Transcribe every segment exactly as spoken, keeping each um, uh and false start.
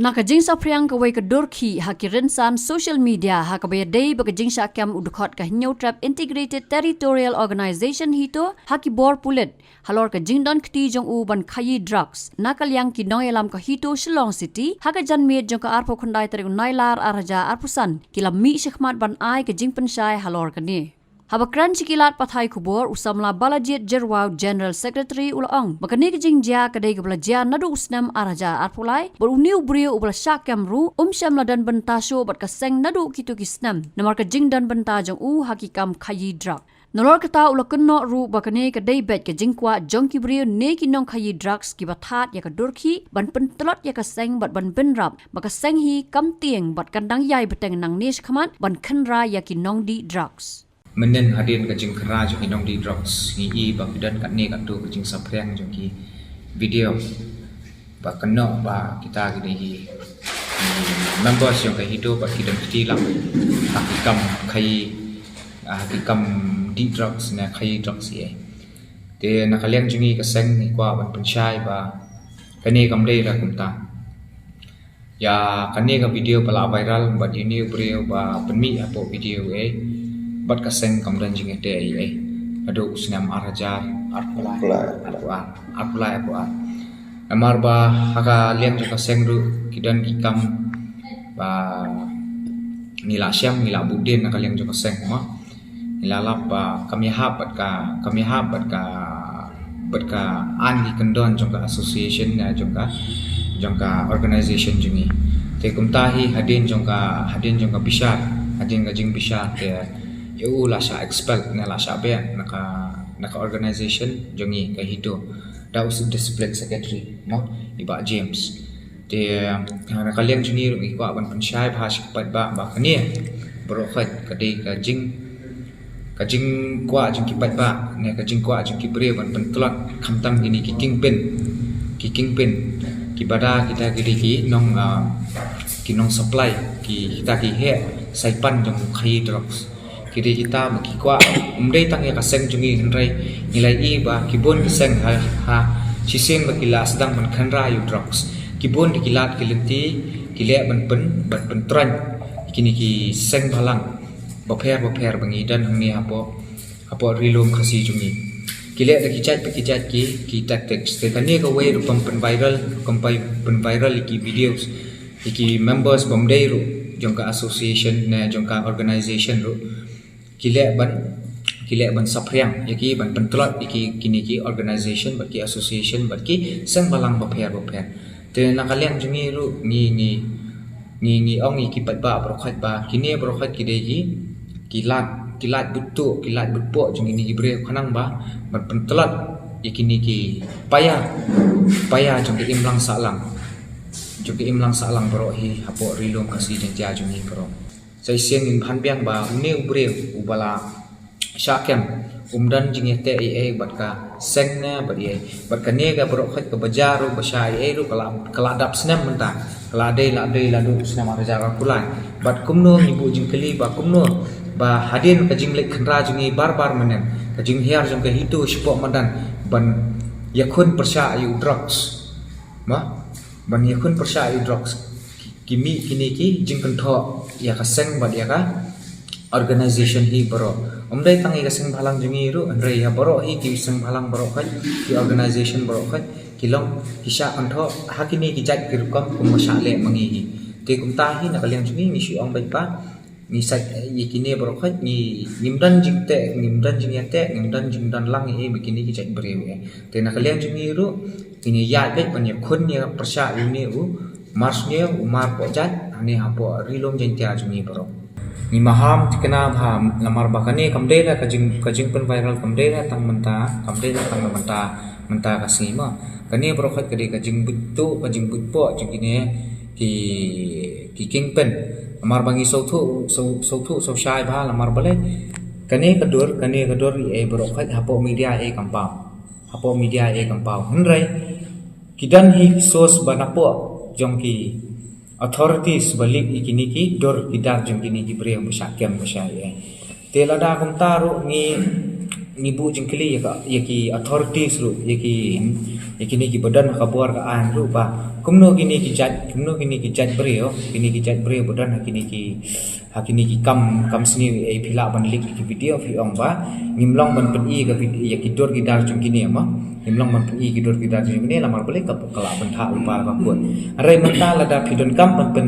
Na ka jingsaphriang kawei ka dur khih ha ki rynsan social media ha kaba ïadei bad ka jingshah kem u dkhot ka Hynñiewtrep Integrated Territorial Organization HITO ha ki bor pulit halor ka jingdon kti jong u ban khaïi drugs, na ka liang ki nongïalam ka HITO Shillong City ha ka janmiet jong ka arphew khyndai tarik u Nailar ar hajar arphew san ki la mih shakhmat ban ai ka jingpynshai halor kane. Haba kren sha ki lad pathai khubor, u samla Balajied Jyrwa, General Secretary, u la ong ba kane ka jingjia ka dei kaba la jia naduh u snem ar hajar arphew lai bad une u briew uba la shah kem ruh um shym la don bynta shuh bad ka seng naduh kito ki snem namar ka jingdon bynta jong u ha ki kam khaïi drug. Nalor kata u la kynnoh ruh ba kane ka dei beit ka jingkwah jong ki briew ne ki nongkhaïi drugs kiba thad ïa ka dur khih ban pyntlot ïa ka seng bad ban bynrap ba ka seng hi kam tieng bad kan dang ïai bteng nangne shakhmat ban khynra ïa ki nongdih drugs. Mynhynnin hadien ka jingkhynra jong ki nongdih drugs ngi i ba ki don katne katto ka jingsaphriang jong ki video ba kynnoh ba kita ki dei ki members jong ka HITO bad ki don kti lang ha ki kam khaïi, ha ki kam dih drugs ne khaïi drugs ïa. Te na ka liang jong ngi ka seng ngi kwah ban pynshai ba kane kam dei la kumta. Ïa kane ka video ba la viral bad ïa une u briew ba pynmih hapoh video eh bad ka seng kam don jingïateh ei ei. Haduh u snem ar hajar arphew lai arphew ar arphew lai arphew ar. Namar ba ha ka liang jong ka seng ruh ki don ki kam ba ngi la shem ngi la bud dien na ka liang jong ka seng mo. Ngi la lap ba kam ïahap bad ka kam ïahap bad ka bad ka an ki kyndon jong ka association ne jong ka jong ka organization jong ngi. Te kumta hi hadien jong ka hadien jong ka bishar hadien ka jingbishar te ïa u la shah expel ne la shah ban na ka na ka organization jong ngi ka HITO. Da u discipline secretary mo i Bah James. Te na ka liang jong ngi ruh ngi kwah ban pynshai bha sha ki paidbah ba kane baroh khoit ka dei ka jing ka jingkwah jong ki paidbah ne ka jingkwah jong ki briew ban pyntlot khamtam kine ki kingpin ki kingpin ki bada kita ki dei ki nong ki nong supply ki kita ki heh saipan jong khaïi drugs. Ki dei kita ba ki kwah um dei tang ïa ka seng jong ngi hynrei ngi la i ba ki bun ki seng ha ha shisien ba ki la sdang ban khynra ïa u drugs. Ki bun ki lad ki lynti ki leh ban pyn ban pyntraiñ kine ki seng bhalang bapher bapher ba ngi don hangne hapoh hapoh ri lum Khasi jong ngi. Ki leh da ki jait ba ki jait ki ki tactics. Te kane kawei ruh kam pyn viral kam pyn viral ki videos ïa ki members bym dei ruh jong ka association ne jong ka organization ruh ki leh ban ki leh ban saphriang ïa ki ban pyntlot ïa ki kine ki organization bad ki association bad ki seng bhalang bapher bapher. Te na ka liang jong ngi ruh ngi ngi ngi ngi ong ïa ki paidbah baroh khoit ba kine baroh khoit ki dei ki ki lad ki lad buttuh ki lad butpoh jong kine ki briew khnang ba ban pyntlot ïa kine ki paia paia jong ki imlang sahlang jong ki imlang sahlang baroh hi hapoh ri lum Khasi Jaiñtia jong ngi baroh. Sa shisien ngin ban biang ba une u briew uba la shah kem um don jingïateh ei ei bad ka seng ne bad ei ei bad kane ka baroh khoit ka bajar ruh ba shah ei ei ruh ka la ka la dap snem mynta ka la dei la dei la dei snem ar hajar arphew lai. Bad kumno ngi buh jingkylli ba kumno ba hadien ka jingleit khynra jong ngi bar bar mynhynnin ka jinghiar jong ka HITO shapoh madan ban ïakhun pyrshah ïa u drugs. Ma ban ïakhun pyrshah ïa u drugs. Ki mih kine ki jingkynthoh ïa ka seng bad ïa ka organization hi baroh. Um dei tang ïa ka seng bhalang jong ngi ruh hynrei ïa baroh hi ki seng bhalang baroh khoit ki organization baroh khoit ki long ki shah kynthoh ha kine ki jait ki rukom kum ba shah leh ma ngi hi. Te kumta hi na ka liang jong ngi ngi shu ong beit ba ngi sait ïa kine baroh khoit ngi ngim don jingteh ngim don jingïateh ngim don jingdon lang ïa ba kine ki jait briew ïa. Te na ka liang jong ngi ruh ngi ïaid beit ban ïakhun ïa pyrshah ïa une u Mar Sniew u mar poh jait hangne hapoh ri lum Jaiñtia jong ngi baroh. Ngi maham thikna bha namar ba kane kam dei la ka jing ka jingpyn viral kam dei la tang mynta kam dei la tang mynta mynta ka sngi ma. Kane baroh khoit ka dei ka jingbuit tuh ka jingbuit poh jong kine ki ki kingpin. Namar ba ngi sngewthuh sngewthuh sngewshai bha namar balei kane ka dur kane ka dur ei baroh khoit hapoh media ei kam paw. Hapoh media ei kam paw hynrei ki don hi ki source ba napoh jong ki authorities ba lip ïa kine ki dur ki dar jong kine ki briew ba shah kem ba shah ei. Te lada kumta ruh ngi ngi buh jingkylli ïa ka ïa ki authorities ruh ïa ki Ïa kine kiba don ha ka bor ka aiñ ruh ba kumno kine ki jait, kumno kine ki jait briew, kine ki jait briew ba don ha kine ki, ha kine ki kam, kam sngi, eh, phi lah ban link ki video, phi ong ba ngim long ban pyni ka vid-, ïa ki dur ki dar jong kine, mo. Ngim long ban pyni ki dur ki dar jong kine, namar balei? Ka, ka lah ban thah lypa ka kut. Hynrei mynta lada phi donkam ban pyn,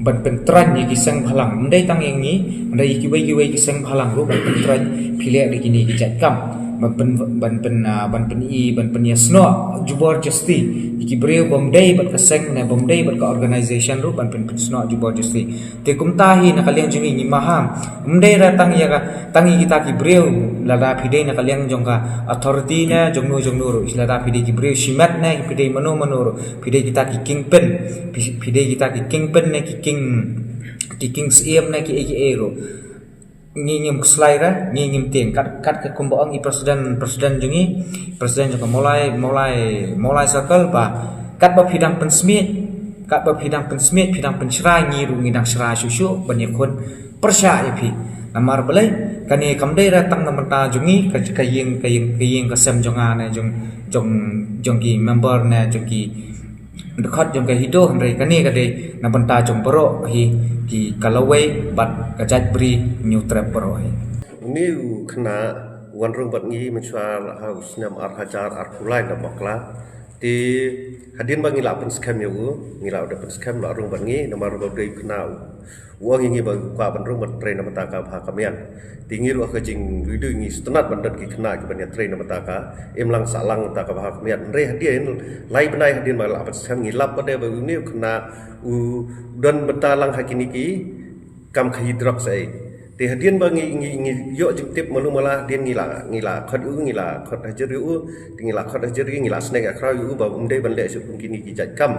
ban pyntrei ïa ki seng bhalang, ym dei tang ïa ngi, hynrei ïa kiwei kiwei ki seng bhalang ruh ban pyntrei, phi leh da kine ki jait kam ban pyn, ban pyn, ah, ban pyni, ban pynïasnoh jubor justi ïa ki briew bym dei bad ka seng ne bym dei bad ka organization ruh ban pyn, pynsnoh jubor justi. Te kumta hi na ka liang jong ngi, ngi maham, ym dei ra tang ïa ka, tang ïa kita ki briew, lada phi dei na ka liang jong ka authority ne jong no jong no ruh, lada phi dei ki briew shimet ne phi dei mano mano ruh, phi dei kita ki kingpin, phi, phi dei kita ki kingpin ne ki king, ki king siem ne ki ei ki ei ruh, ngi ngim khuslai ra, ngi ngim tieng. Kat, kat ka kumba ong i president, president jong ngi, president jong ka Mawlai, Mawlai, Mawlai Circle ba katba phi dang pynsmiej, katba phi dang pynsmiej, phi dang pynshrai, ngi ruh ngi dang shrai shuh shuh ban ïakhun pyrshah ïa phi. Namar balei? Kane kam dei ra tang na bynta jong ngi, ka, ka ïing, ka ïing, ka ïing ka sem jong nga ne jong, jong, jong ki member ne jong ki dkhot jong ka HIDO, hynrei kane ka dei na bynta jong baroh hi ki, ka lawei bad ka jaitbri Hynñiewtrep baroh hi. Une u khynnah u wan rung bad ngi mynshuwa ha u snem ar hajar arphew lai na Bakla. Te hadien ba ngi la pynskhem ïa u, ngi la da pynskhem, la rung bad ngi, namar ba u dei u khynnah u, u ong ïa ngi ba u kwah ban rung ban trei na bynta ka bha ka miat. Te ngi ruh ha ka jingduh ngi sngewtynnat ban don ki khynnah kiban ïatrei na bynta ka imlang sahlang, bynta ka bha ka miat. Hynrei hadien lai bnai hadien ba la pynskhem, ngi lap pat de ba une u khynnah u don bynta lang ha kine ki kam khaïi drugs ei. Te hadien ba ngi, ngi, ngi ïoh jingtip malu mala, hadien ngi la, ngi la khot ïa u, ngi la khot hajir ïa u, te ngi la khot hajir ïa u, ngi la sneng ïa khraw ïa u ba um dei ban leh shuh kum kine ki jait kam.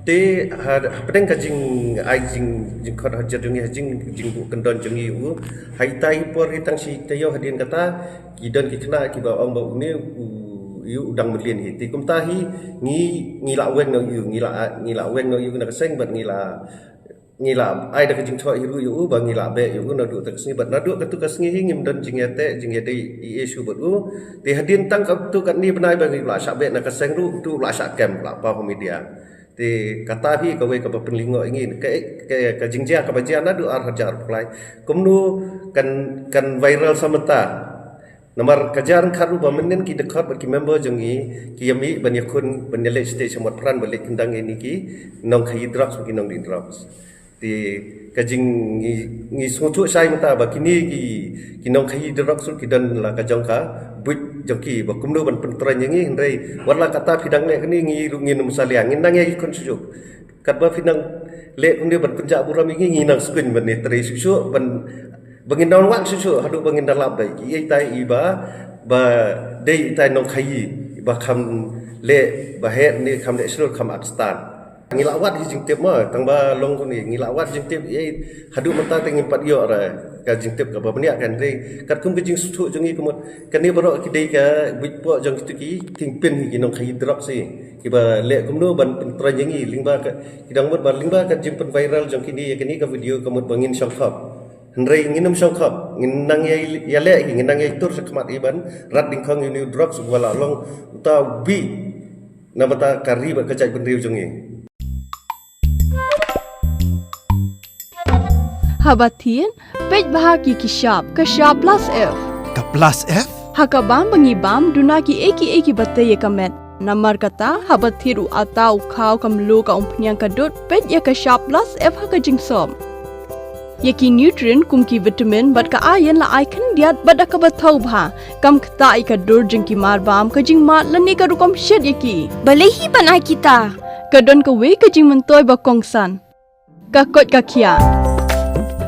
Te ha, hapdeng ka jingai jing, jingkhot hajir jong ngi, ha jing, jingbuh kyndon jong ngi ïa u, ha itai i por hi tang shi taïew hadien kata, ki don ki khynnah kiba ong ba une u, ïa u dang mlien hi. Te kumta hi ngi, ngi la weng noh ïa u, ngi la, ngi la weng noh ïa u na ka seng bad ngi la, ngi la ai da ka jingthoh hi ruh ïa u ba ngi la beh ïa u naduh kata ka sngi, bad naduh katu ka sngi hi ngim don jingïateh jingïadei ei ei shuh bad u. Te hadien tang katu katne bnai ba ngi la shah beh na ka seng ruh, utu u la shah kem, la paw ha media. Te kata hi kawei kaba pynlyngngoh ïa ngi, ka, ka, ka jingjia kaba jia naduh ar hajar arphew lai kumno kan, kan viral sa mynta. Namar ka jia ryngkat ruh ba mynnin ki dkhot bad ki member jong ngi ki ïa mih ban ïakhun, ban ïaleit shatei sha Motphran ban leit kyndang ïa kine ki nongkhaïi drugs bad ki nongdih drugs. Te ka jing, ngi, ngi sngewthuh shai mynta ba kine ki, ki nongkhaïi drugs ruh ki don la ka jong ka buit jong ki ba kumno ban pyntrei ïa ngi, hynrei wat la kata phi dang leh kane ngi ruh ngin ym salia, ngin nang ïakhun shuh shuh. Katba phi nang leh kumne ban pynjah burom ïa ngi, ngi nang skhem ban ïatrei shuh shuh, ban, ba ngin nang wad shuh shuh haduh ba ngin da lap da i, itai i ba, ba dei itai nongkhaïi ba kham leh ba heh ne kham leh shlur, kham ak stad. Ngi la wad hi jingtip mo, tang ba long kumne, ngi la wad jingtip, eh, haduh mynta te ngim pat ïoh ra ka jingtip kaba bniah, kan dei katkum ka jingsngewthuh jong ngi ka mut kane baroh ki dei ka buit poh jong kitu ki kingpin, ki nongkhaïi drugs hi, kiba leh kumno ban pyntrei ïa ngi, lyngba ka, ki dang mut ba lyngba ka jingpynviral jong kine ïa kane ka video ka mut ba ngin shongkhop. Hynrei ngin ym shongkhop, ngin nang ïa, ïaleh hi, ngin nang ïatur shakhmat hi ban rat dyngkhong ïa une u drugs uba la long uta u bih na bynta ka ri bad ka jaitbynriew jong ngi. Haba thied, peit bha ïa ki shap, ka shap plus F. Ka plus F? Ha ka bam ba ngi bam, duna kiei kiei kiba tei ïa ka met. Namar kata, haba thied u atta, u khaw, ka mluh, ka umphniang, ka dud, peit ïa ka shap plus F ha ka jingsop. Ïa ki nutrient kum ki vitamin bad ka iron la ai khyndiat bad da kaba thaw bha. Kam ktah ïa ka dur jong ki marbam, ka jingmad lane ka rukom shet ïa ki. Balei hi ban ai kita? Ka don kawei ka jingmyntoi ba kongsan. Ka koit ka khiah.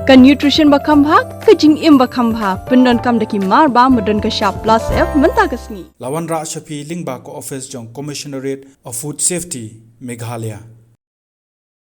Ka nutrition ba kham bha, ka jingim ba kham bha. Pyndonkam da ki marbam ba don ka shap plus F mynta ka sngi. La wanrah sha phi lyngba ka office jong Commissionerate of Food Safety, Meghalaya.